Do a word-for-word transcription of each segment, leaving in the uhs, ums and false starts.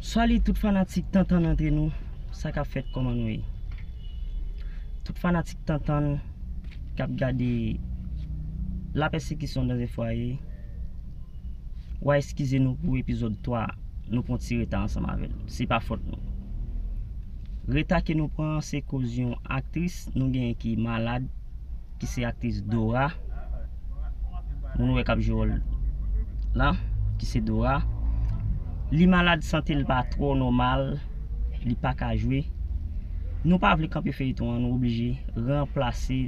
Salut tout fanatik Tantan Antre Nou, sa k ap fèt, kòman nou ye? Tout fanatik Tantan k ap gade La Persécution dans un foyer, w a eskize nou pou epizòd twa, nou pran ti reta ansanm avè l. Se pa fòt nou. Reta ke nou pran an se koz yon aktris nou genyen ki malad, ki se aktris Dora. Moun ou wè k ap jwe wòl lan, ki se Dora. Li malad, sante l pa twò nòmal, li pa ka jwe. Nou pa vle kanpe feyton an, nou oblije ranplase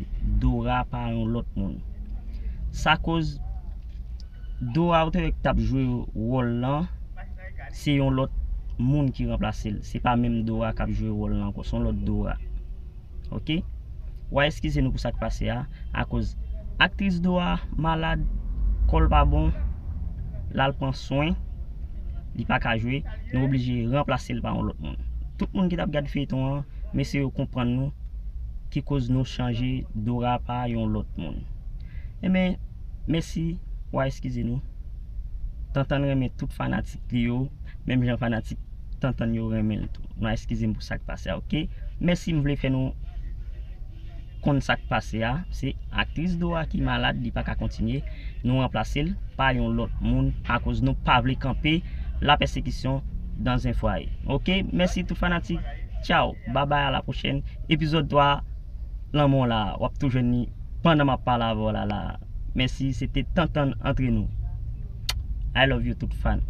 Dora pa yon lòt moun. Sa koz Dora ou te wè k t ap jwe wòl lan, se yon lòt moun ki ranplase l. Se pa menm Dora k ap jwe wòl lan ankò, se yon lòt Dora. Oke? W a eskize nou pou sa k pase a, akoz aktris Dora malad, kò l pa bon, l al pran swen, li pa ka jwe, nou oblije ranplase l pa yon lòt moun. Tout moun ki t ap gad feyton an, mesye yo konprann nou, ki koz nou chanje Dora pa yon lòt moun. Enben, mèsi, w a eskize nou. Tantan renmen tout fanatik li yo, menm jan fanatik Tantan yo renmen l tou. Nou a eskize m pou sa k pase a, oke? Mèsi, m vle fè nou konn sa k pase a. Se aktris Dora ki malad, li pa ka kontinye. Nou ranplase l pa yon lòt moun akoz nou pa vle kanpe La Persécution dans un foyer. Oke? Mèsi tout fanatik. Tchaw. Babay, a la pwochèn. Epizòd twa, lanmò la, w ap tou jwenn li pandan m ap pale avè w la la. Mèsi, se te Tantan Antre Nou. I love you tout fan.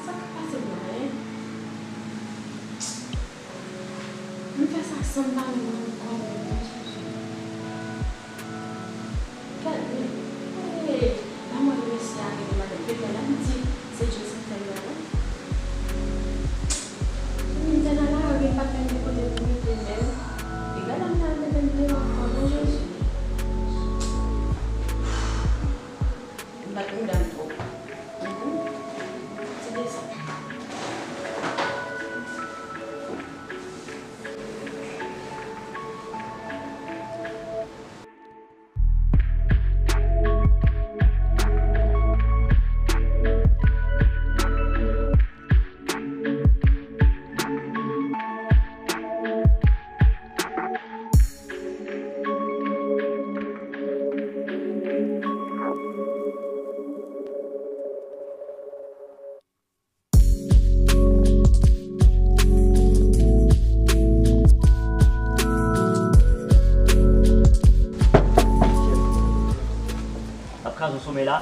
Sa k pase pou mwen? M fè sa san m pa menm rann kont mwen. Gad, men, hey, pa mande mesye a rele madanm, depi lè m di se Joseph fè l la, non. Moun sa la, li pa t menm gen kote pou mete l menm. E gad, m ta mete l deyò ankò, non, Jezi. M bat mouda m twòp. Mhm. Se de sa. Ap kraze w somèy la.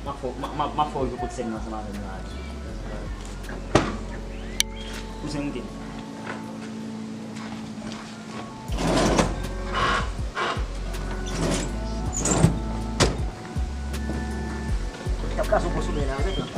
M ap fè w, m ap, m ap, m ap fè w jwe kot sèn nan ansanm avè m la. Kouzen, moute. T ap kraze w gwo somèy la avèk lan.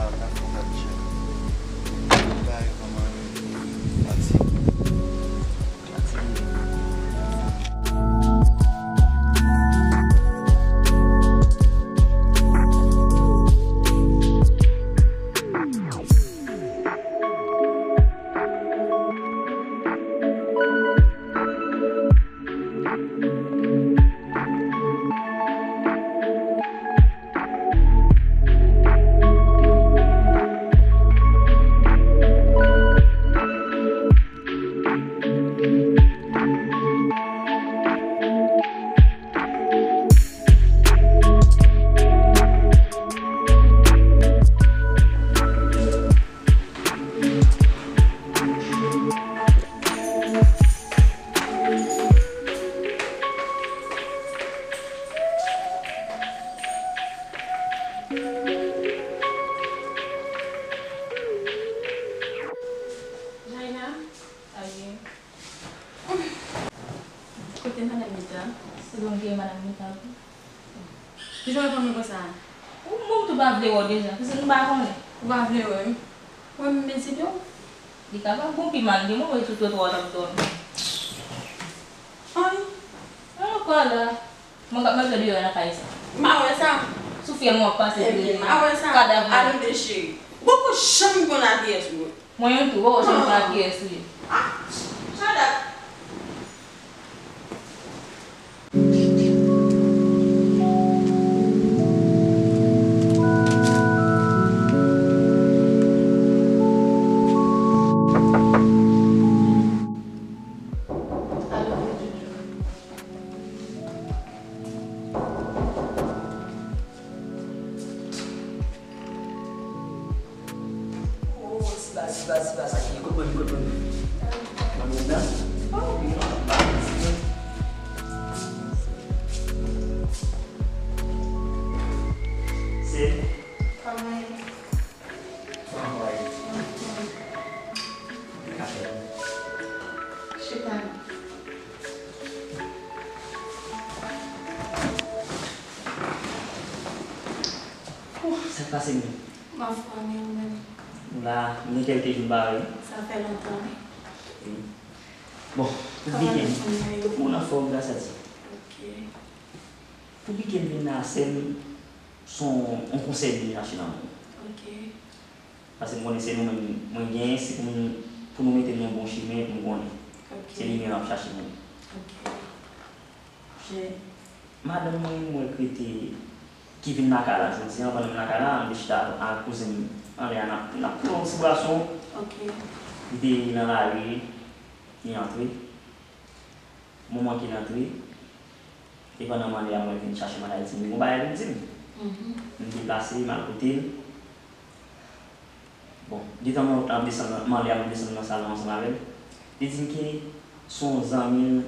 Jaina, sa ye? Kote madanm Mita? Se bon gen madanm Mita wi. Kijan w reponn mwen konsa? Ou menm tou pa vle wè w deja, paske nou pa konnen. Ou pa vle wè m? Wè m, men ti do. Li kapab bon pi mal, gen moman li sou twotwa w t ap dòmi. Pran la. Mwen k ap manje deyò nan kay sa. M pa wè sa. Sou fyèl mwen w ap pase. Ebyen, m pa wè sa. Kadav mwen. Ann de cheri. Poko janm konn akiyès ou ye. Mwen menm tou, poko janm konn akiyès ou ye. Ah, shut up. Alo, wi, Jojo. Oh, siba, siba, siba, sa ki, kote mwen, kote mwen. Mwen menm nan? Oh, wi, non, pa. Se. Kòman e? Kòman w ye? Chita. Ouh, sa k pase menm? M anfòm, e ou menm? M la, m gen kèlke jou m pa wè. Sa fè lontan, wi. Wi. Bon, pou biten, moun anfòm, gras a Dye. Ok. Pou biten vin la, sè m, se yon, yon konsèy li chache nan mwen. Ok. Paske m konnen se nou menm mwen genyen, se pou nou, pou nou mete m nan bon chimen, pou m konnen. Ok. Se li menm ap chache mwen. Ok. Madanm mwen, mwen k rete, ki vin lakay la jodi a, pandan m lakay la, m te chita ak kouzen m anlè a, n ap, n ap pran yon ti bwason. Ok. Li te nan lari, li antre. Moman ke l antre, e pandan m anlè a, mwen vin chache m al di m, li gon bagay pou l di m. Mhm. M deplase, m al kote l. Bon, gentan m ap desann nan, m anlè a, m ap desann nan salon ansanm avè l. Li di m ke se yon zanmi l,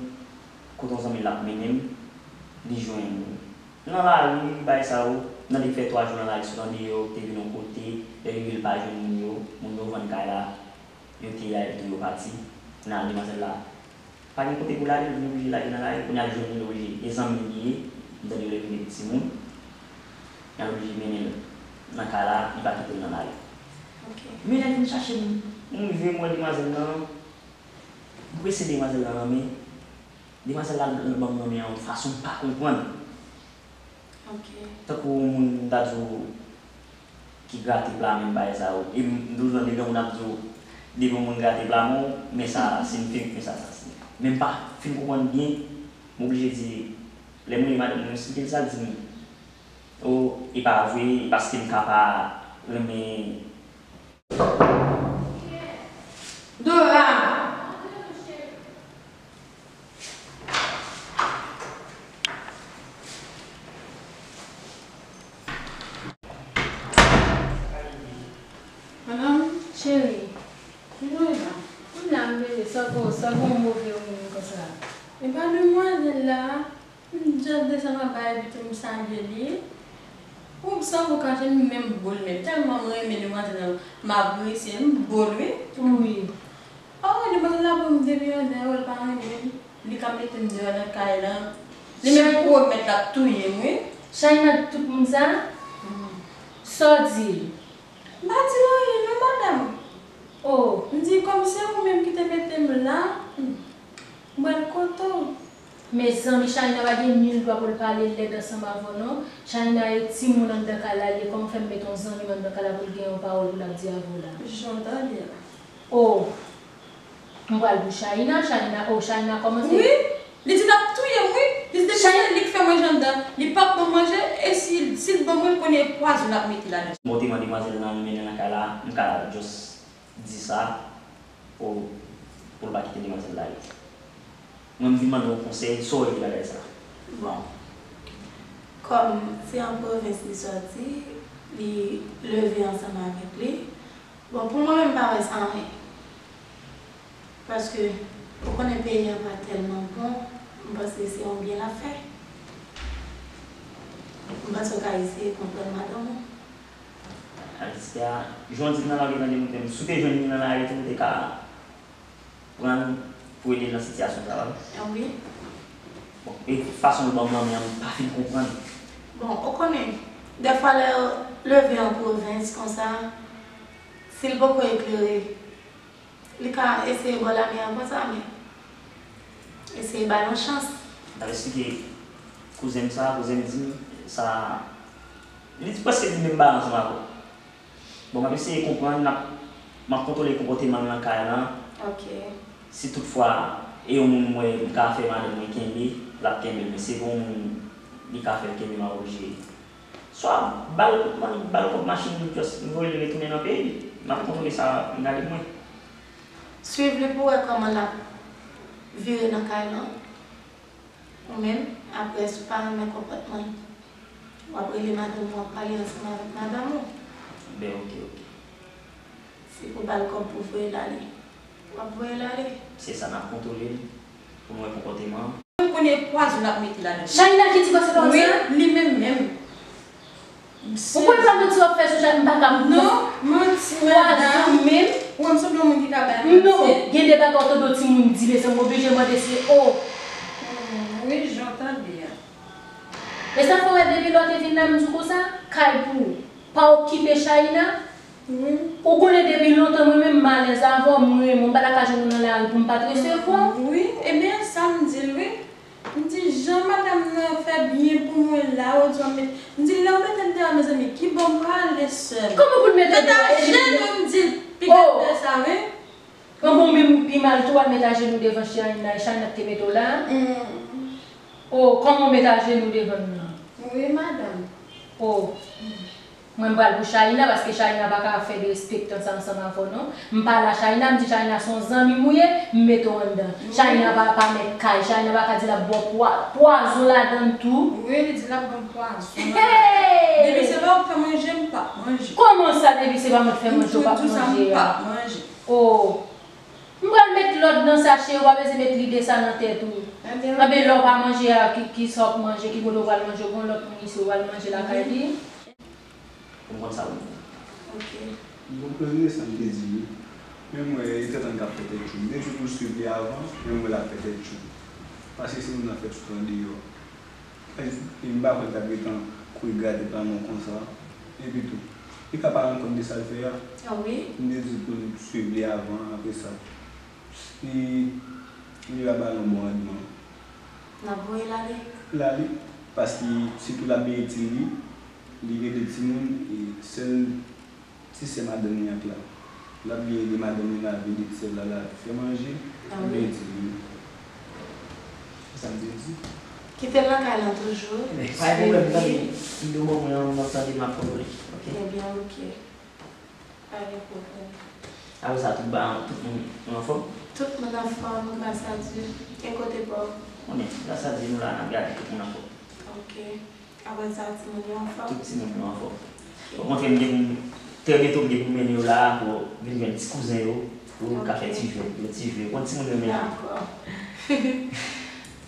kote yon zanmi l ap mennen m, li jwenn nan lari, bagay sa yo, nan li fè twa jou nan lari, sot andeyò, te vin yon kote, lè l rive l pa jwenn moun yo, moun yo vann kay la, yo te al tou yo pati, kounye a demwazèl la pa gen kote pou l ale, li oblije lage nan lari, kounye a l jwenn li oblije, e zanmi l li ye, m tande yo rekonèt timoun, y al oblije mennen l nan kay la, li pa kite l nan lari. Ok. Men lè l vin chache m, m rive m wè demwazèl lan, m prese demwazèl lan nan men, demwazèl la ban m nan men an yon fason m pa konprann. Ok. Tankou yon moun m ta di w ki grate pla menm bagay sa yo. E m, m toujou tande granmoun ap di w, depi yon moun grate pla men w, men sa siyifi, men sa, sa siyifi. Men m pa fin konprann byen, m oblije di, lè m rele madanm mwen, m esplike l sa, l di m, o, e pa vre, e paske m ka pa renmen Dora! Madanm, cheri, kijan w ye la? M la, m rele, sa gon, sa gon move moun konsa. E pa demwazèl la? M just desann anba epi tou m salye li. Ou san pou kache m, menm bo l menm. Tèlman m renmen demwazèl lan, m apresye l, m bo l wi. Wi. Oh, demwazèl la bo m depi yon lè, oh, l pa renmen m. Li ka mete m deyò nan kay lan. Li menm pwomèt l ap touye m wi. Chayna di tout moun sa? Mhm. Sa w di l? M pa di l anyen non, madanm. Oh. M di kòm se ou menm ki te mete m la, hmm, m pral kote w. Mezanmi, Chayna pa gen mil dwa pou l pale lèd ansanm avè w non. Chayna e timoun anndan kay la, li ye, kòman fè m met yon zanmi m anndan kay la pou l gen yon pawòl pou l ap di avè w la? Jan w tande a. Oh. M pral pou Chayna, Chayna, oh, Chayna kòmanse. Wi, li di l ap touye m, wi. Li di depi se li k fè manje anndan, li p ap ban m manje, e si, si l ban mwen, l konnen e pwazon l ap mete ladan. Bon, te mande demwazèl nan mennen nan kay la, m ka just di sa pou, pou l pa kite demwazèl la ale. Mwen, m vin mande w konsèy, sa w di bagay sa? Bon, kòm se an pwovens li sòti, li leve ansanm avèk li. Bon, pou mwen menm, m pa wè sa anyen. Paske, ou konnen peyi a pa tèlman bon, m panse se yon byen l ap fè. M panse w ka eseye konprann madanm ou. Alicia, jan w di m nan lari, tande m, si w te jwenn li nan lari tou, ou te ka pran l pou ede l nan sitiyasyon sa a, wi. Ah wi. Bon, e fason l ban m nan men an, m pa fin konprann. Bon, ou konnen, dèfwa lè yo leve an pwovens konsa, si l poko eklere, li ka eseye bò lame a konsa, men eseye ba l yon chans. M t ap eksplike kouzen m sa, kouzen m di m sa, li di, prèske di menm bagay ansanm avè w. Bon, m ap eseye konprann, m ap, m ap kontwole konpòteman l nan kay lan. Ok. Si toutfwa, e yon moun m wè m ka fè madanm mwen kenbe, l ap kenbe l, men si e pa yon moun li ka fè l kenbe, m ap oblije. Swa ba l, ba l kòb machin, just voye l retounen nan peyi l. M ap kontwole sa, m gade mwen. Swiv li pou w wè kòman l ap vire nan kay lan. Ou menm, apre, si w pa renmen konpòtman l, w ap rele madanm ou, w ap pale ansanm avèk madanm ou. Ben, ok, ok. Si pou ba l kòb pou voye l ale, w ap voye l ale. Se sa, n ap kontwole l pou n wè konpòteman an. Mwen konnen pwazon l ap mete ladan. Chayna ki di konsa? Wi, li menm menm. Ou kwè pa manti w ap fè sou Chayna, m pa ka. Non, manti, madanm. Pwazon menm. Ou wè m sanble yon moun ki ka bay manti. Non, gen de bagay w tande yon timoun di, mezanmi, m oblije mande si, o. Hmm, wi, jan w tande a. E sa fè w wè depi lè w te vin la, m di w konsa, kay pou ou. Pa okipe Chayna. Wi. Ou konnen depi lontan mwen menm m alèz avè w, m renmen w, m pa ta ka jwenn ou nan lari pou m pa t resevwa w. Wi, ebyen sa m di l wi. M di jan madanm nan fè byen pou mwen la, ou di w ap met, m di lè w mete m deyò mezanmi, kibò m prale sè m? Kòman pou l mete w deyò? Met ajenou, m di l, piga fè sa wi. Kòman w menm ou pi mal tou, w al met ajenou devan Chayna, e Chayna ki te mete w la? Hmm. O, kòman w met ajenou devan l lan? Wi, madanm. O. Mwen m pral pou Chayna, paske Chayna pa ka fè derespektan sa ansanm avè w non. M pale a Chayna, m di Chayna se yon zanmi m ou ye, m mete w anndan. Wi. Chayna pa, pa mèt kay, Chayna pa ka di l ap ba w pwa-, pwazon ladan l tou. Wi, li di l ap ba m pwazon ladan l. Hey! Depi se pa ou k fè manje, m p ap manje. Kòman sa, depi se pa mwen k fè manje, ou p ap manje a? M toujou di w sa, m p ap manje. O. M pral met lòd nan sa, cheri, w pa bezwen met lide sa nan tèt ou. Ebyen, lè w pa manje a, ki, ki sa w ap manje, ki kote w pral manje, gen lòt moun isi w pral manje lakay li. Pou m konn sa pou m fè. Ok. M konprann sa m te di wi. Men m wè li t antann k ap fè tèt cho. M te di w pou l swiv li avan, men m wè l ap fè tèt cho. Paske se moun nan fè tout andeyò. E m pa kwè l t ap gentan kouri grate pa mwen konsa. Epi tou, li ka pa rann kont de sa l fè a. Ah wi? M te di l pou l swiv li avan, apre sa. Si li pa ba l yon bon randman. N ap voye l ale? L ale, paske sitou l ap byen itil li, li gen de timoun, e sèl ti sè madanm li an k la. L ap byen ede madanm li lave, netye la, lave, fè manje, l ap byen itil li. Se sa m te di. Kite l nan kay lan toujou. Ebyen, pa gen pwoblèm, tande. M di w mwen, m ap tande, m ap kontwole. Ok? Ebyen, ok. Pa gen pwoblèm. Apre sa, tout ba-, tout moun anfòm? Tout moun anfòm, gras a Dye. E kote pa w? Konnen, gras a Dye, nou la, n ap gade, tout moun anfòm. Ok. Apre sa, timoun yo anfòm? Tout timoun yo anfòm. Ok. Okontrè, m gen pou m, trè byento, m gen pou m mennen yo la, pou vin jwenn ti kouzen yo, pou yo ka fè ti jwèt, yo ti jwe. Konn timoun yo menm. Dakò.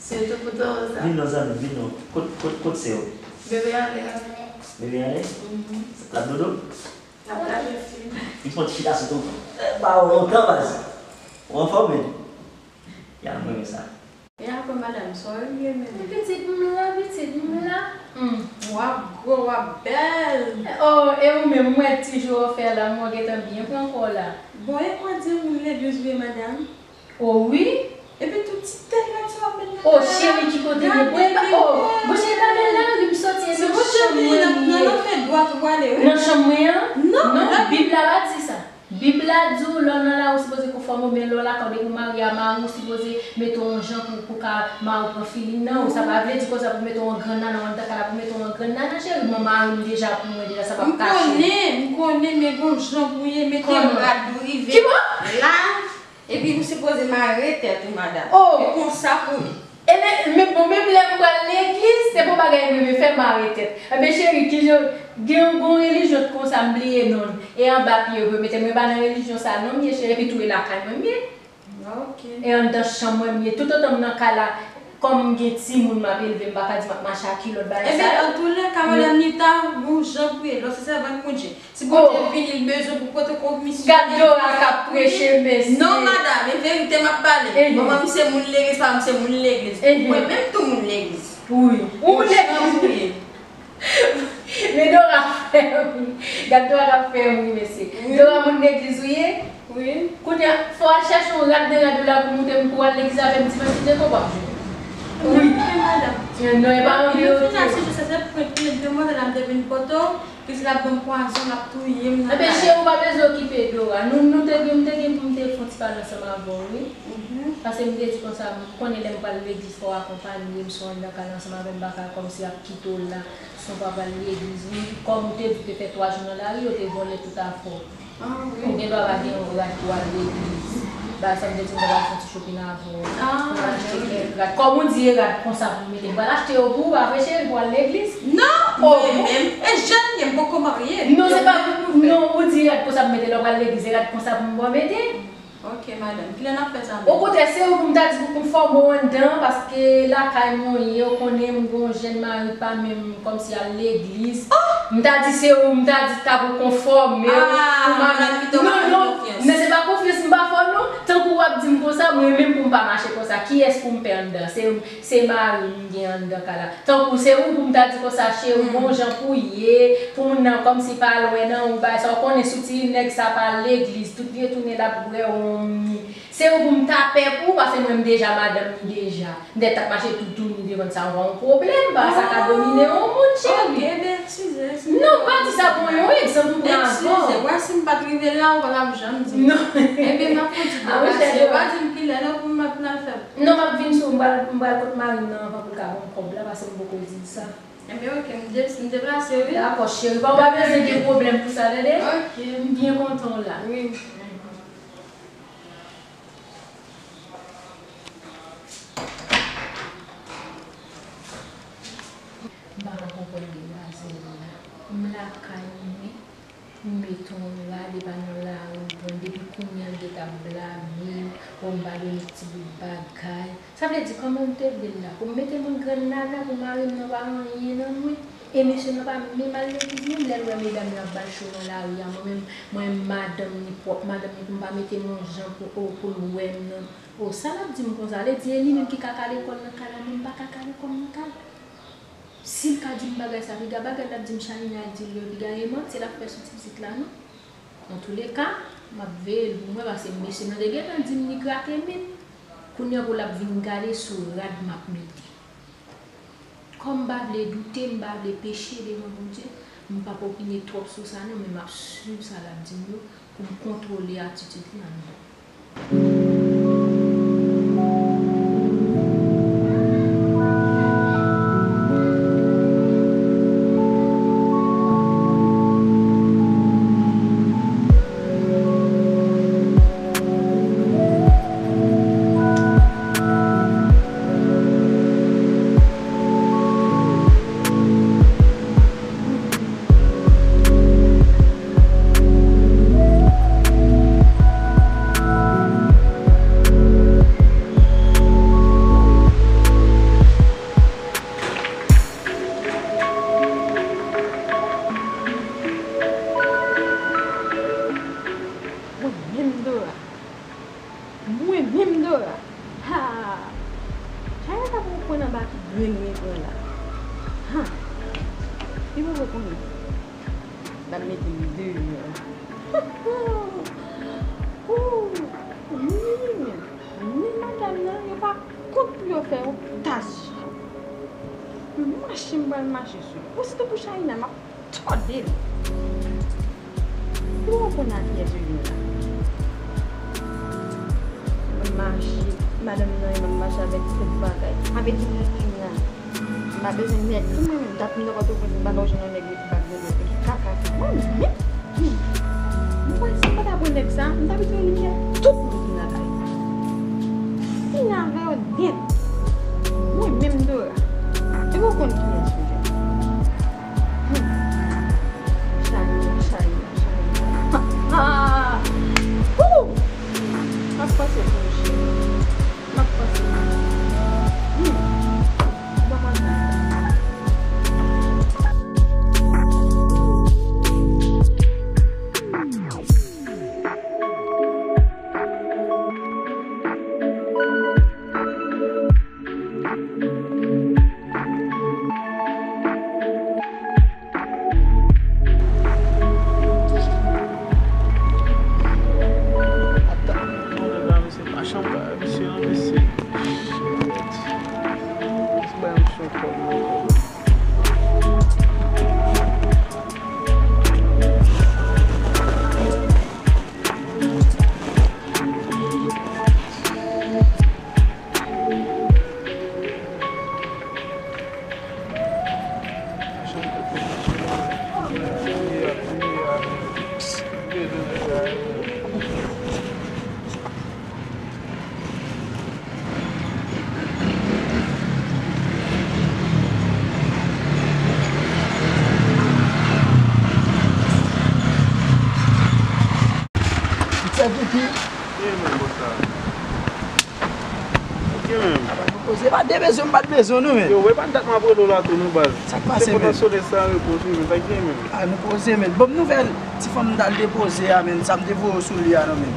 Se tou pou Dorosa? Vin non, zanmi, vin non. Kot, kot, kot sè w? Bebe ale avè l. Bebe ale? Mhm. L ap dodo? N ap lave fil. Li fè yon ti chita sou tonton. Eh, ba w lontan, baz. Ou anfòm, men. Ya, mwen renmen sa. E apre, madanm, sa w ye menm? Pitit m la, pitit m la. Hmm. W ap gwo, w ap bèl. Oh, e ou menm, m wè ti jou w fè la, m wè w gentan byen pran kò w la. Bon, e mwen di moun legliz ou ye, madanm? O wi. Epi tou ti tèt la ti w ap met nan kay la. O cheri, ki kote m ye? Gade, epi, oh, bon, cheri, pa nan lari m soti, e nan chanm mwen m ye. Se kote w vini nan, nan fè dwat ou prale, wi. Nan chanm mwen an? Non, non, Bib la pa di sa. Bib la di w, lè w nan lari, ou sipoze konfòme w, men lè w lakay w, depi w marye a mari w, ou sipoze mete w yon jan pou, pou ka mari w pran feeling nan ou. Sa pa vle di konsa pou mete w an grann nana, w anndan kay la pou mete w an grann nana, cheri. Bon, mari m deja pou mwen, deja, sa p ap kache. M konnen, m konnen, men gon jan pou ye, mete rad ou rive la. Epi ou sipoze mare tèt ou, madanm. Oh! E konsa pou ye. E men, men bon, menm lè m pral legliz, se bon bagay m renmen fè, mare tèt. Enben, cheri, kijan, gen yon, gon relijyon t konsa, m bliye non l. E anba pye yo mete m, e pa nan relijyon sa non m ye, cheri, epi tou e lakay mwen m ye. Ok. E anndan chanm mwen m ye. Toutotan m nan kay la, kòm m gen timoun m ap elve, m pa ka di m ap mache a kilòt, bagay sa yo. Ebyen, antoulèka, madanm Nita, gon jan pou ye, lè w se sèvant Bondye. Si Bondye vini, l bezwen pou pote w misyonè. Gad Dora k ap preche, mesye. Non, madanm, e verite m ap pale. Manman m se moun legliz, papa m se moun legliz. Mwen menm tou moun legliz. Wi. Ou moun legliz. Men Dora fè ri. Gad Dora k ap fè ri, mesye. Dora moun legliz ou ye? Wi. Kounye a, fò w al chèche yon rad nan rad ou la pou moute m pou w al legliz avè m dimanch ki vyen, fò w ap jwenn. Wi. Madanm, non, e pa anvi yo fin achte jis se pwent li, demwazèl la m te vin pote w, ki se l ap ban m pwazon, l ap touye m nan kay. Ebyen, cheri, ou pa bezwen okipe Dora. Nou, nou te gen, m te gen pou m te fè yon ti pale ansanm avè w, wi. Paske m te di konsa, m konnen lè m pral legliz, fò w akonpanye m, si w anndan kay la ansanm avè m, m pa ka kòmsi ap kite w la, san w pa pral legliz, wi. Kòm ou te di w te fè twa jou nan lari, yo te vòlè tout afè w. Ou gen dwa pa gen yon rad pou al legliz. Bagay sa m te di m ta pral fè yon ti shopping avè w. Pou al achte kèk rad. Kòm ou di e rad konsa pou m mete. M pral achte yo pou ou, pa vre cheri, pou al legliz? Non, mwen menm, e jèn m ye, m poko marye. Non, se pa, non, ou di e rad konsa pou m mete, lè w pral legliz, e rad konsa pou m ba w mete. Ok, madanm, kilè n ap fè sa menm? Okontrè, se ou pou m ta di pou konfòme w anndan, paske lakay mwen ye, ou konnen m gon jèn mari pa menm kòmsi al legliz. M ta di se ou, m ta di ta pou konfòme w. Ah, madanm, kite w pa fè m konfyans. Non, non, men se pa konfyans m pa fè w non. Tankou w ap di m konsa, mwen menm pou m pa mache konsa, kiyès pou m pè anndan? Se, se mari m gen anndan kay la. Tankou se ou pou m ta di konsa, cheri, bon jan pou ye, pou moun nan kòmsi pa lwen nan ou, bagay sa, ou konnen si w ti nèg sa pa al legliz, tout li retounen l ap bwè wonm ni. Se ou pou m ta pè pou ou, paske mwen m deja madanm ni deja. M te t ap mache toutouni devan sa, ou pa yon pwoblèm, pa sa ka domine yon moun, cheri. Ok, men eskize, eskize. Non, m pa di sa pou yon egzanp, m pran avan. Eskize, wè si m pa t rive la, ou pa t ap janm di m. Non. Ebyen, m ap fè yon ti deplase, pa di m kilè non pou m ap nan fè. Non, m ap vin sou, m pral, m pral kot mari m nan avan pou l ka ban m kòb la, paske m poko di l sa. Ebyen, ok, m de-, m deplase, wi. Dakò, cheri. Bon, pa bezwen gen pwoblèm pou sa, tande? Ok. M byen kontan w la. Wi. M pa ka konprann demwazèl la. M lakay mwen. M mete yon rad, e pa nan lari m pran l. Depi kounye a, l gentan ap blame m, o, m pa dwe met ti bout bagay. Sa vle di, kòman m te vle l la? Pou m mete m yon grenn nana pou mari m nan pa anyen nan mwen? E mesye nan pa menm al legliz menm, lè l wè medam yo ap ba l cho nan lari a, mwen menm, mwen menm madanm ni, pwòp madanm ni, pou m pa mete m yon jan pou, o, pou l wè m nan. O, sa l ap di m konsa? Vle di, e li menm ki ka kale kò l nan kay la, mwen m pa ka kale kò m nan kay? Si l ka di m bagay sa, piga bagay l ap di m Chaïna di l yo, piga e manti l ap fè sou ti pitit la, non? Antouleka, m ap veye l pou m wè, paske mesye nan te gentan di m li grate men. Kounye a pou l ap vin gade sou rad m ap mete. Kòm m pa vle doute, m pa vle peche devan Bondye, m p ap opine twòp sou sa non, men m ap swiv sa l ap di m yo pou m kontwole atitid li anndan. Mwen menm Dora. Mwen menm Dora. Ha! Chaya ta pran pwen nan baki grenn mwen pran la. Ha! Li poko konnen. L ap mete m deyò. Ooh! Ni, ni madanm nan, yo pa kont pou yo fè yon tas jan. Mache m pral mache sou li. Osito pou Chaina, m ap tòde l. Pou w konn a kiyès yo ye la. M ap mache, madanm nan, m ap mache avèk tout bagay. Avèk tout moun la. M pa bezwen nèg tou mwen menm, dat m nan Pòtoprens, m pa ka jwenn yon nèg met bag nan do, ki kaka tou. Mwen menm, hmm, mwen wè si m pa ta pran nèg sa, m ta mete yon limyè tout moun ki nan kay. Fini avè yo nèt. Mwen menm Dora. Epi w konn kiyès ou ye. Hmm. Chaina, Chaina, Chaina. Ha, ha. Woo! M ap panse pou ou, cheri. M ap panse. Hmm. Ban m antre. Gen menm. Apa nou koze, pa de bezwen, m pa t bezwen nou, men. Yo, wè, pa dat m ap rele w la tou, non, baz. Sa k pase, men? Se pandan solèy sa repose, men, sa k gen, men? A, nou koze, men. Bon, nouvèl, ti fanm m t al depoze a, men, sa m te voye w sou li a, non, men.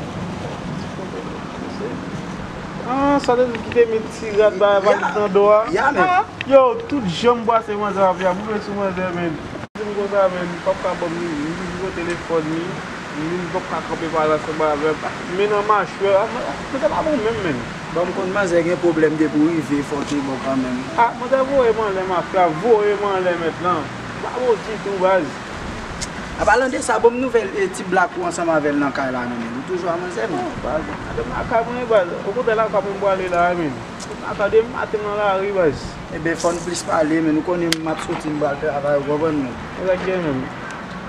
Ah, sa te di ki te met ti rad ba valis nan do a? Ya, men. Ah, yo, tout jan m brase manzè ap ya, m rive sou manzè, men. Di m konsa, men, li p ap ka ban m li, li toujou nan telefòn li, li p ap ka kanpe pale ansanm avè m. Men nan machwè, a, men, men se pa bon menm, men. Bon, m konn manzè gen pwoblèm depi w rive, fò w te bon kanmenm. A, manzè voye m anlè mafya, voye m anlè mèt lan. Pa bon ditou, baz. An palan de sa, bon m nouvèl, e, ti blak ou ansanm avè l nan kay la, non, men. Ou toujou a manzè, men. Oh, baz, gade m lakay mwen, baz. Okontrè, lakay mwen m prale la, men. Atande m maten nan lari, baz. Ebyen, fò n plis pale, men nou konnen m ap soti, m pral travay, ou konprann mwen? E sa k gen menm?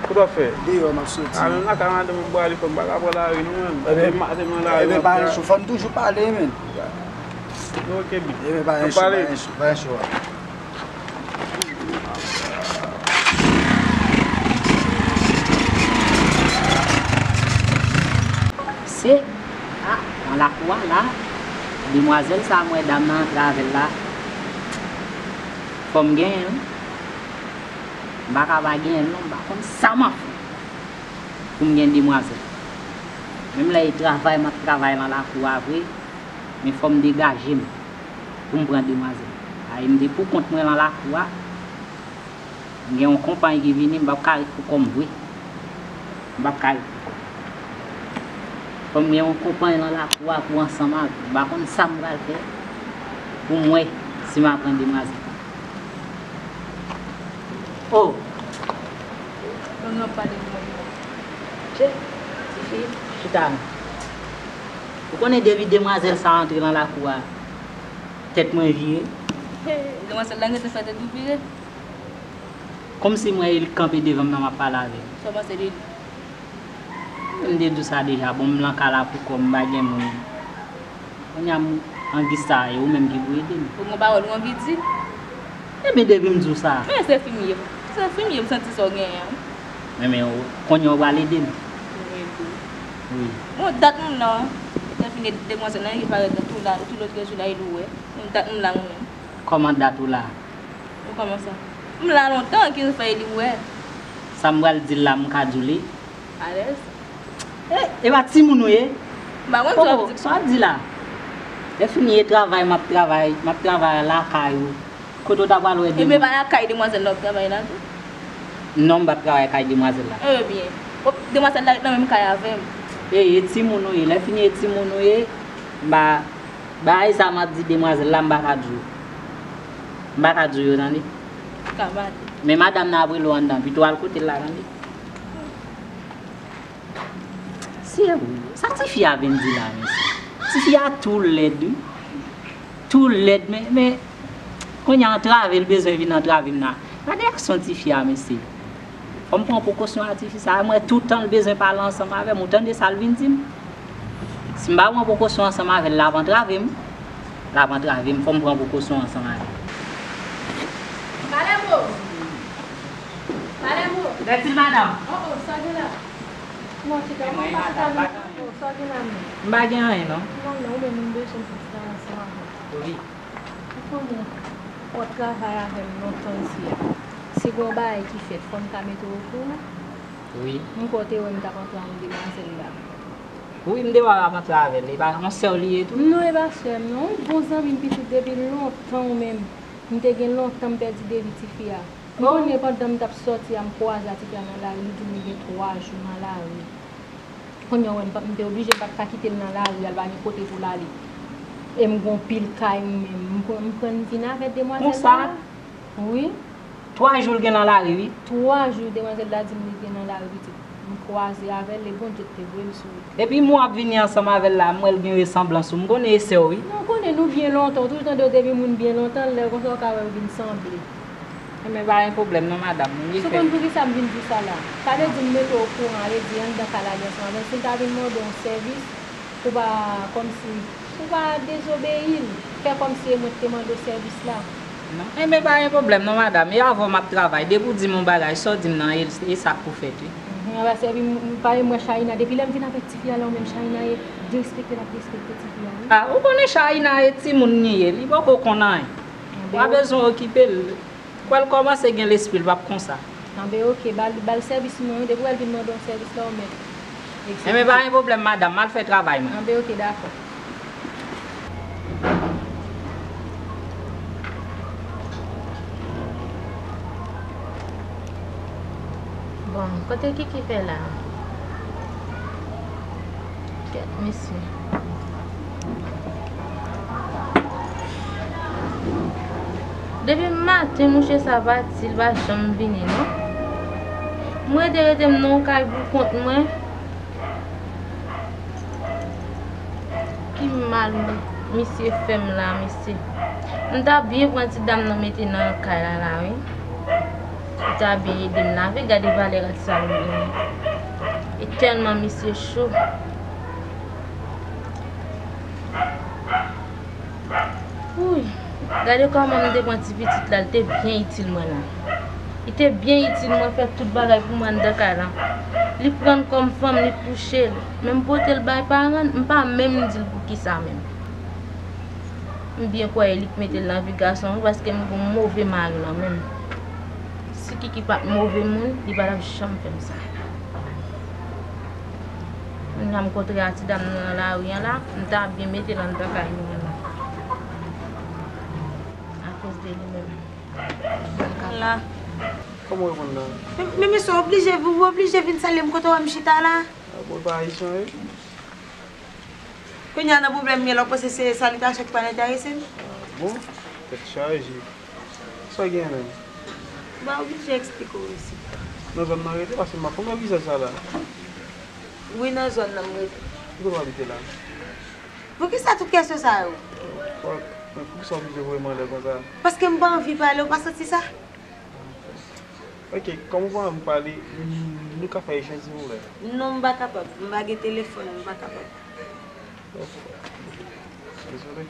Kote w ap fè? Deyò, m ap soti. A, menm lakay madanm mwen m prale, fò m pa ka pran lari, non, menm. Ebyen, m maten nan lari, ebyen, m ap pa gen travay. Cho, fò n toujou pale, men. Ok, big. Ebyen, pa gen cho, pa gen cho, pa gen cho. Se, a, nan lakou a la, demwazèl sa a m wè dam nan antre avè l la, fò m genyen l. M pa ka pa genyen l non, m pa konn sa m ap fè pou m gen demwazèl. Menm lè e travay m ap travay nan lakou a vre, men fò m degaje m pou m pran demwazèl. Ay, m te pou kont mwen nan lakou a. M gen yon konpay ki vini, m p ap ka ret pou kò m vre. M p ap ka ret pou kò m. Fò m gen yon konpay nan lakou a pou ansanm avè m. M pa konn sa m pral fè pou m wè si m a pran demwazèl. Oh! Bon, nou ap pale de mwen. Che, tifi, chita non. Ou konnen depi demwazèl sa a antre nan lakou a, tèt mwen vire. He, demwazèl la rete fè tèt ou vire? Kòmsi m wè li kanpe devan m nan m ap pale avè l. Sa w panse de li? M te di w sa deja, bon, m nan kay la pou kò m, m pa gen moun. Kounye a m anvi sa, e ou menm ki pou ede m. Ou gon pawòl ou anvi di? Ebyen, depi m di w sa. Men se fim ye. Se fim ye, m santi sa w genyen an. Men, men, ou, kounye a w pral ede m. Mwen ede w. Wi. Bon, dat m nan, lè fini demwazèl nan, li parèt nan tou la, tou lòt jou la, e li wè. Bon, dat m la, mwen menm. Kòman dat ou la? Ou kòman sa? M la lontan, ki fè li wè. Sa m pral di l la, m ka di w li? Alèz. E, e pa timoun ou ye? M pa konn sa w ap di. Sa w ap di la? Lè fini e travay, m ap travay, m ap travay lakay ou. Kote w ta pral wè demwazèl? Ebyen, pa lakay demwazèl la w ap travay la tou? Non, m p ap travay kay demwazèl la. Ebyen, demwazèl la ret nan menm kay avè m. E, e timoun ou ye. Lè fini e timoun ou ye, m pa Bagay sa m ap di demwazèl la, m pa ka di w. M pa ka di w yo, tande. Ka pa di. Men madanm nan ap rele w anndan, pito w al kote l la, tande. Se ou, sa tifi a vin di la, mesye. Tifi a tou lèd, wi. Tou lèd, men, men, kounye a antrave l bezwen vin antrave m nan. Gade aksyon tifi a, mesye. Fò m pran prekosyon a tifi sa a. M wè toutan l bezwen pale ansanm avè m. Ou tande sa l vin di m? Si m pa pran prekosyon ansanm avè l, l ap antrave m. L ap antrave m. Fò m pran prekosyon ansanm avè l. Palermo! Palermo! Bètil, madanm. Oh, oh, sa gen la? Kòman chita? Kòman pa chita? Oh, sa gen la menm? M pa gen anyen, non. Non, non, ou menm, m bezwen fè ti travay ansanm avè w. Wi. Ou konnen, w ap travay avè m lontan isi a. Si gen yon bagay ki fèt, fò m ka mete w okouran. Wi. M kwè w te wè m t ap antre avèk demwazèl la. Wi, m te wè w ap antre avè l. E pa yon sè w li ye tou? Non, e pa sè m, non. Yon bon zanmi m pitit depi lontan, ou menm. M te gen lontan m pèdi de vi tifi a. M konnen pandan m t ap sòti a, m kwaze a tifi a nan lari, li di m li gen twa jou nan lari. Kounye a w wè m pa, m te oblije, m pa t ka kite l nan lari a, l pa gen kote pou l ale. E m gon pil kay mwen menm. M pran, m pran m vin avè demwazèl la. Konsa? Wi. Twa jou l gen nan lari, wi. Twa jou demwazèl la di m li gen nan lari, pitit. M kwaze avè l, e Bondye k te voye m sou wout. Epi m wè w ap vini ansanm avè l la, m wè l gen resanblans ou. M konnen e sè w, wi. Non, konnen nou byen lontan, w toujou tande w depi moun byen lontan, lè konsa w ka wè yo vin sanble. Enben, pa gen pwoblèm non, madanm. M gen... Si w konn poukisa m vin di w sa la? Sa vle di m mete w okouran, vle di anndan kay la li ansanm avè l. Si l ta vin mande w yon sèvis, ou pa, kòmsi, ou pa dezobeyi l, fè kòmsi e mwen ki te mande w sèvis la. Non. Enben, pa gen pwoblèm non, madanm. E avè w m ap travay. Depi w di m yon bagay, sa w di m nan, e, e sa k pou fèt, wi. Mhm, anben, se epi m, m, pa e mwen Chayina. Depi lè m vin avèk tifi a la, ou menm Chayina ye. Respekte l ap respekte tifi a, wi. Ah, ou konnen Shaïna e timoun li ye, li poko konn anyen. Anben, ou pa bezwen okipe l. Kwè l kòmanse gen lespri, l p ap konsa. Anben, oke, ba l, ba l sèvis mwen, wi, depi w wè l vin mande yon sèvis la, ou mèt egzekite. Enben, pa gen pwoblèm, madanm, m al fè travay mwen. Anben, oke, dakò. Bon, kote Kiki fè la? Kèt, mesye. Depi maten, mouche sa pati, li pa janm vini, non. Mwen rete, rete m nan yon kay pou kont mwen. Ki mal misye fè m la, mesye. M ta byen pran ti dam nan mete nan kay la, la, wi. Li ta byen ede m lave, gade valè rat sa m genyen. E tèlman misye cho. Wouy, gade kòman m te pran ti pitit la, li te byen itil mwen la. Li te byen itil mwen, fè tout bagay pou mwen anndan kay la. Li pran l kòm fanm, li kouche l. Men m pote l bay paran l, m pa menm di l poukisa menm. M byen kwè e li k mete l nan vi gason wi, paske m gon move mari nan men m. Si Kiki pa t move moun, li pa t ap janm fè m sa. Kounye a m kontre a ti dam nan nan lari an la, m ta byen mete l anndan kay nou an la. Akoz de li menm. La. Kòman w reponn la? Men, men mesye oblije, ou oblije vin salye m kote w wè m chita la. Ah, bon, pa ayisyen, wi. Kounye a nan pwoblèm m ye la, w panse se salitasyon ki pral enterese m? Ah, bon? Tèt chaje. Sa w genyen menm? M pa oblije eksplike w isi. Nan zòn nan rete, paske m pa konn wè vizaj sa la. Wi, nan zòn nan m rete. Ki kote w abite la? Poukisa tout kesyon sa yo? Fòk, men poukisa w oblije voye m anlè konsa? Paske m pa anvi pale, w pa santi sa? Ok, kòm ou pa anvi pale, nou ka fè echanj silvouplè? Non, m pa kapab. M pa gen telefòn, m pa kapab. Dezole.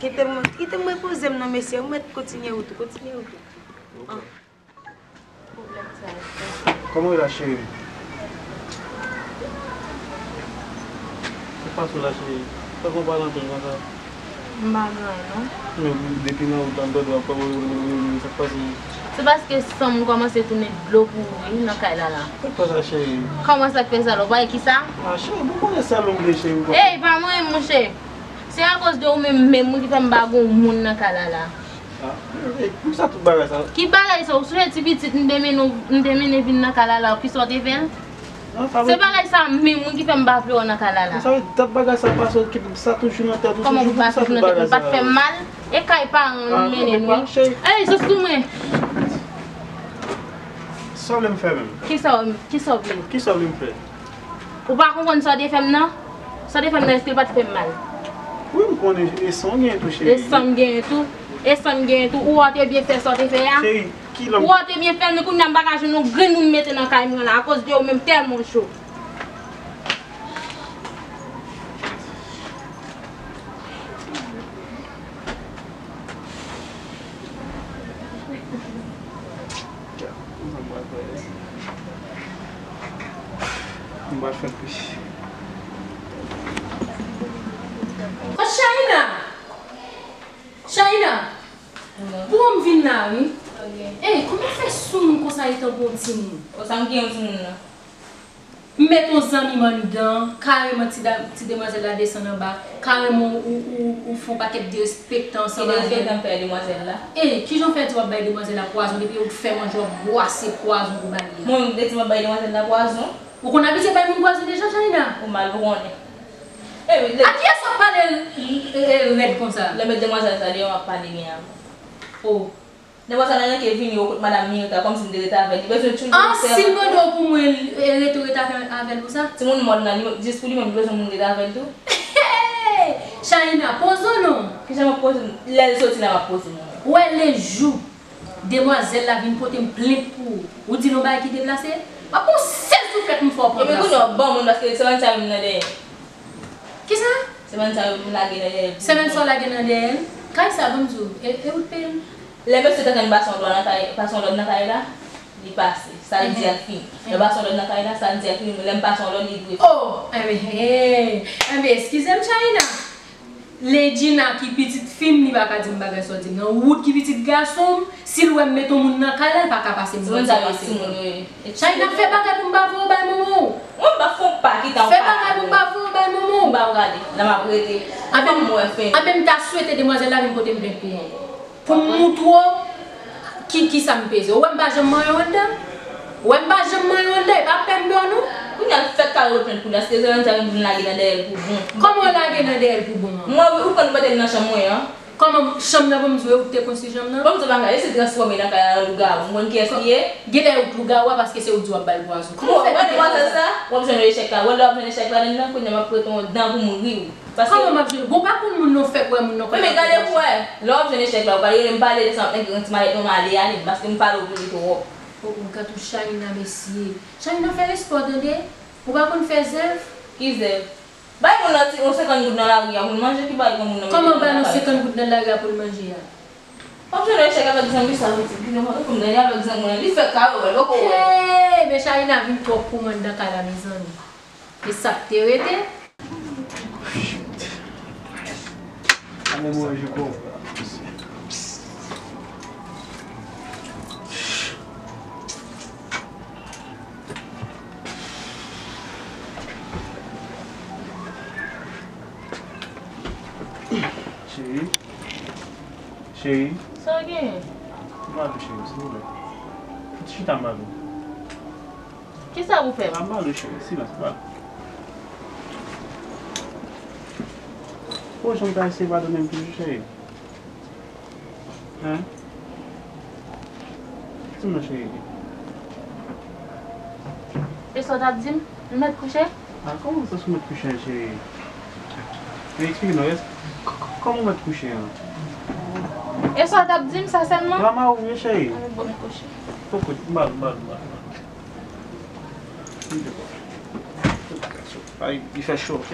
Kite m, kite m repoze m non, mesye. Ou mèt kontinye wout ou, kontinye wout ou. Ok. Ah. Pwoblèm sa yo. Kòman w ye la, cheri? Sa k pase w la, cheri? Sa konn pale anpil konsa? M pa gen anyen, non. Men depi nan wout la, m tande w ap pale, sa k pase? Se paske san m kòmanse tounen dlo pou ou wi, nan kay la la. Sa k fè sa, cheri? Kòman sa k fè sa la? Ou pa wè ki sa? Ah, cheri, bon, konnen sa nou vle, cheri. Ey, pa mwen, monchè. Se akoz de ou menm, menm ou ki fè m pa gon moun nan kay la la. Ah, e, e, poukisa tout bagay sa? Ki bagay sa? Ou sonje ti pitit m te mennen, m te mennen vin nan kay la la, kisa w te fè l? Se bagay sa menm wi ki fè m pa vle w nan kay la la. Sa vle dat bagay sa pase w, ki sa toujou nan tèt ou, kòman pou pa toujou nan tèt m? Pa t fè m mal? E kay paran m mennen m wi. Ey, sot sou mwen! Sa w vle m fè menm? Kisa w, kisa w vle? Kisa w vle m fè? Ou pa konprann sa w te fè m nan? Sa w te fè m nan, èske l pa t fè m mal? Wi, m konnen, e san w genyen tou, cheri. E san m genyen tou. E san m genyen tou. Ou wè w te byen fè sa w te fè a? Cheri, ki lòm? Ou wè w te byen fè l, men kounye a m pa ka jwenn yon grenn moun mete nan kay mwen la, akoz de ou menm tèlman w cho. M pral fè plis. Oh, Shaïna! Shaïna! Pran m vin la, wi. Ey, kòman fè sou moun konsa, etan pou yon timoun? Konsa m gen yon timoun nan. M met yon zanmi m anndan, kareman ti dam, ti demwazèl la desann anba, kareman ou, ou, ou fè yon pakèt derespektan ansanm avè l. Ki derespektan m fè demwazèl la? E, kijan w fè di w ap bay demwazèl la pwazon, depi ou t fè manje w ap bwase pwazon pou bay li a? Mwen menm m te di m ap bay demwazèl la pwazon? Ou konn abitye bay moun pwazon deja, Shaïna? Ou mal, ou konnen. E wi, lè... A kiyès w ap pale, e, e, rèd konsa? Lè m met demwazèl sa deyò, m ap pale byen avè w. O. Demwazèl la ranke vini o kot madanm Mirta, kòmsi m te rete avè l. Li bezwen toujou... Ah, si l mande w pou mwen, e, rete, rete avè, avè l pou sa? Timoun mòn nan, li, jis pou li menm, li bezwen moun rete avè l tou. Hey! Shaïna, poze w non. Kijan m ap poze m? Lè l soti la, m ap poze m. Ou wè lejou demwazèl la vin pote m plent pou ou, ou di l yon bagay ki deplase, m ap pran yon sèl souflèt m fè w pran plas ou. Epi kounye a w ban moun, paske se bann sa yo m nan dèyè. Kisa? Se bann sa yo m lage nan dèyè l. Se bann sa w lage nan dèyè l? Kay sa, ban m di w, e, e ou t peye l? Lè mesye t antann pase yon dwa nan kay, pase yon lòd nan kay la, Li pase, sa l di a fini. Lè m pase yon lòd nan kay la, sa l di a fini, lè m pase yon lòd, li dwe fini. Oh, enben, hey, enben, eskize m, China. Ledjina ki pitit fi m, li pa ka di m bagay sa w di m nan. Wood ki pitit gason m, si l wè m mete yon moun nan kay la, l pa ka pase m. Timoun sa yo, timoun yo ye. China, fè bagay pou m pa voye w bay manman w. Mwen m pa fè yon pa ki ta yon pa. Fè bagay pou m pa voye w bay manman w. M pa prale, la m ap rete. Anben, m wè fen. Anben, m ta swete demwazèl la vin pote m plent pou ou. Pou m moutre w ki, ki sa m peze. Ou wè m pa janm manyen w anndan? Ou wè m pa janm manyen w anndan? E pa pè m ba w non. Kounye a l fèk kare w plent kounye a. Èske se Lorenza vin lage nan dèyè l pou bon? Kòman w lage nan dèyè l pou bon an? Mwen wi, ou konn mete l nan chanm mwen an. Kòman chanm nan pou m di w, ou te konstwi chanm nan? Bon, m di w bagay, esi transfòme nan kay la an lougawou. M konn kiyès li ye? Genlè ou t lougawou a paske se ou t di w ap ba l pwazon. Kòman w fè demwazèl sa? W ap jwenn echèk la. Wè lè w ap jwenn echèk la anndan, kounye a m ap prete w yon dan pou m ri w. Paske kòman m ap jwenn? Bon, pa konn moun non, fèk wè moun non. Wi, men gade pou wè. Lè w ap jwenn echèk la, ou pral rele m pale de sa, m ap gen ti malèt mwen, m ale, ale, paske m pale w pou li twòp. O, o, gad yon China, mesye. China, fè respè w tande. Ou pa konn fè zèv? Ki zèv? Bay moun nan ti, yon senkant goud nan lari a pou l manje, ki bay yon moun nan. Kòman bay yon senkant goud nan lari a pou l manje a? W ap jwenn yon echèk avèk zanmi sa, pitit. Li nan manje pou m gade avèk zanmi an. Li fè kare w, li poko wè. Hey, men China vin twòp pou mwen anndan kay la, mezanmi. E sa k te rete? Ale mwen jou kou. Cheri. Cheri. Sa w genyen? M ap cheri, silvouplè. Chita m avè w. Kisa pou fè m? M ap pale, cheri, silans, m ap pale. Ou janm ta eseye padone m toujou, cheri? Hein? Di m non, cheri. E sa w t ap di m? M mèt kouche? A, kòman sa sou mèt kouche an, cheri? Men eksplike non, èske, k-, k-, kòman w mèt kouche an? E sa w t ap di m sa sèlman? Mama ou ye, cheri. Bon, m kouche. Poko, m al, m al, m al, m al. Ay, li fè cho, ok?